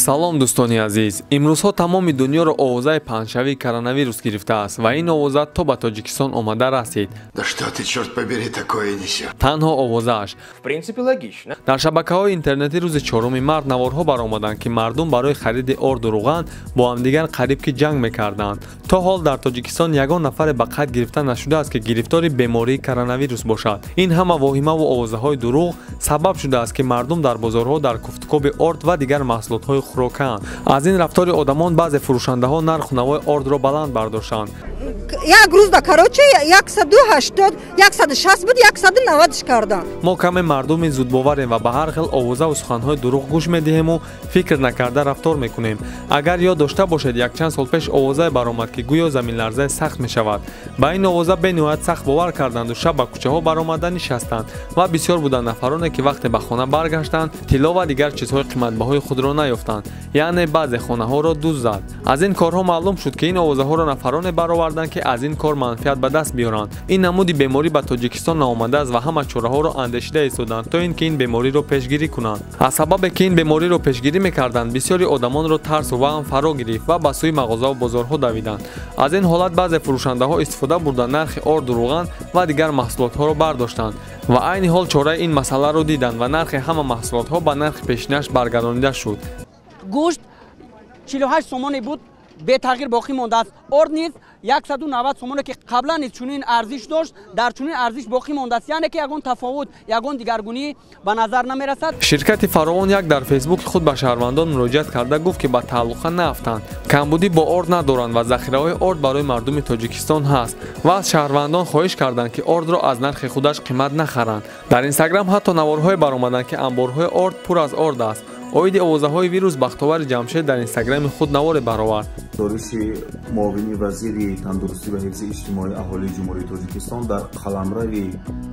Салом дӯстони азиз. Имрӯзҳо тамоми дунёро овозаи паҳншавии коронавирус гирифтааст ва ин овоза то ба Тоҷикистон омада расид. Да что ты, черт побери, такое несёшь? Танҳо овозааш. В принципе, логично. Дар шабакаҳои интернетӣ рӯзи 4 март наворҳо баромаданд, ки мардум барои хариди орду руған бо ҳамдигар қариб ки ҷанг мекарданд. То ҳол дар Тоҷикистон ягон нафаре ба қайд гирифта нашудааст, ки гирифтори бемории коронавирус бошад. Ин ҳама воҳимаву овозаҳои дурӯғ сабаб шудааст, ки мардум дар бозорҳо дар куфтукоби орд ва дигар маҳсулотҳои хӯрокаанд. Аз ин рафтори одамон баъзе фурӯшандаҳо нарху навои ордро баланд бардоштанд. Як рӯзда, короче, 180, 160 буд, 190 кардам. Мо каме мардуми зудбоварем ва ба ҳар хел овозаву суханҳои дурӯғ гӯш медиҳему фикр накарда рафтор мекунем. Агар ёд дошта бошед, якчанд сол пеш овозае баромад, ки гӯё заминларзаи сахт мешавад. Ба ин овоза бениҳоят сахт бовар карданду шаб ба кӯчаҳо баромада нишастанд ва бисёр буданд нафароне, ки вақте ба хона баргаштанд, тилло ва дигар чизҳои қиматбаҳои худро наёфтанд, яъне баъзе хонаҳоро дуз зад. Аз ин корҳо маълум шуд, ки ин овозаҳоро нафароне бароварданд, ки аз ин кор манфиат ба даст биёранд. Ин намуди беморӣ ба Тоҷикистон наомадааст ва ҳама чораҳоро андешида истоданд, то ин ки ин бемориро пешгирӣ кунанд. Аз сабабе ки ин бемориро пешгирӣ мекарданд, бисёри одамонро тарсу ваҳм фаро гирифт ва ба сӯи мағозаву бозорҳо давиданд. Аз ин ҳолат баъзе фурӯшандаҳо истифода бурда нархи орду руған ва дигар маҳсулотҳоро бардоштанд ва айни ҳол чораи ин масъаларо диданд ва нархи ҳама маҳсулотҳо ба нархи пешинаш баргардонида шуд. Гӯшт 48 сомоне буд, бетағйир боқӣ мондааст. Орд низ 190 сомоне, ки қаблан низ чунин арзиш дошт, дар чунин арзиш боқӣ мондааст. Яъне ки ягон тафовут, ягон дигаргунӣ ба назар намерасад. Ширкати Фаровон як дар Фейсбуки худ ба шаҳрвандон муроҷиат карда гуфт, ки ба тааллуқа наафтанд, камбудӣ бо орд надоранд ва захираҳои орд барои мардуми Тоҷикистон ҳаст ва аз шаҳрвандон хоҳиш карданд, ки ордро аз нархи худаш қимат нахаранд. Дар Инстаграм ҳатто наворҳое баромаданд, ки анборҳои орд пур аз орд аст. Оиди овозаҳои вирус Бахтовари Ҷамшед дар Инстаграми худ наворе баровард. Дориши муовини вазири тандурустӣ ва ҳифзи иҷтимоии аҳолии Ҷумҳурии Тоҷикистон: дар қаламрави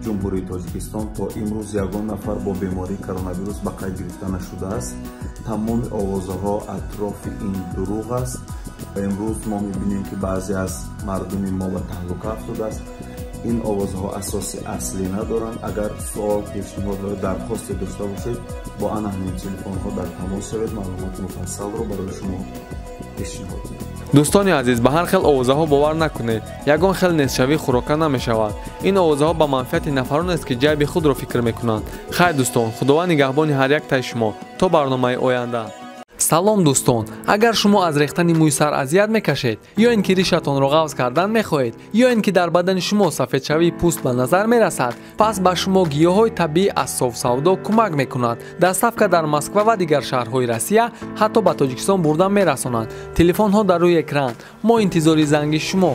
Ҷумҳурии Тоҷикистон то имрӯз ягон нафар бо бемории коронавирус ба қайд гирифта нашудааст. Тамоми овозаҳо атрофи ин дурӯғ аст ва имрӯз мо мебинем, ки баъзе аз мардуми мо ба таҳлука афтодааст. Ин овозҳо асоси аслӣ надоранд. Агар суол, пешниҳод ва дархосте дошта бошед, бо ана ҳамин телефонҳо дар тамос шавед, маълумоти муфассалро барои шумо пешниҳод мекунем. Дӯстони азиз, ба ҳар хел овозаҳо бовар накунед. Ягон хел нестшавии хӯрока намешавад. Ин овозаҳо ба манфиати нафаронест, ки ҷайби худро фикр мекунанд. Хайр, дӯстон, Худованд нигаҳбони ҳар як таи шумо. То барномаи оянда. Салом дӯстон, агар шумо аз рехтани мӯи сар азият мекашед, ё ин ки ришатонро ғавз кардан мехоҳед, ё ин ки дар бадани шумо сафедшавии пӯст ба назар мерасад, пас ба шумо гиёҳҳои табиӣ аз Софсавдо кӯмак мекунад. Доставка дар Москва ва дигар шаҳрҳои Россия, ҳатто ба Тоҷикистон бурда мерасонанд. Телефонҳо дар рӯи экран. Мо интизори занги шумо.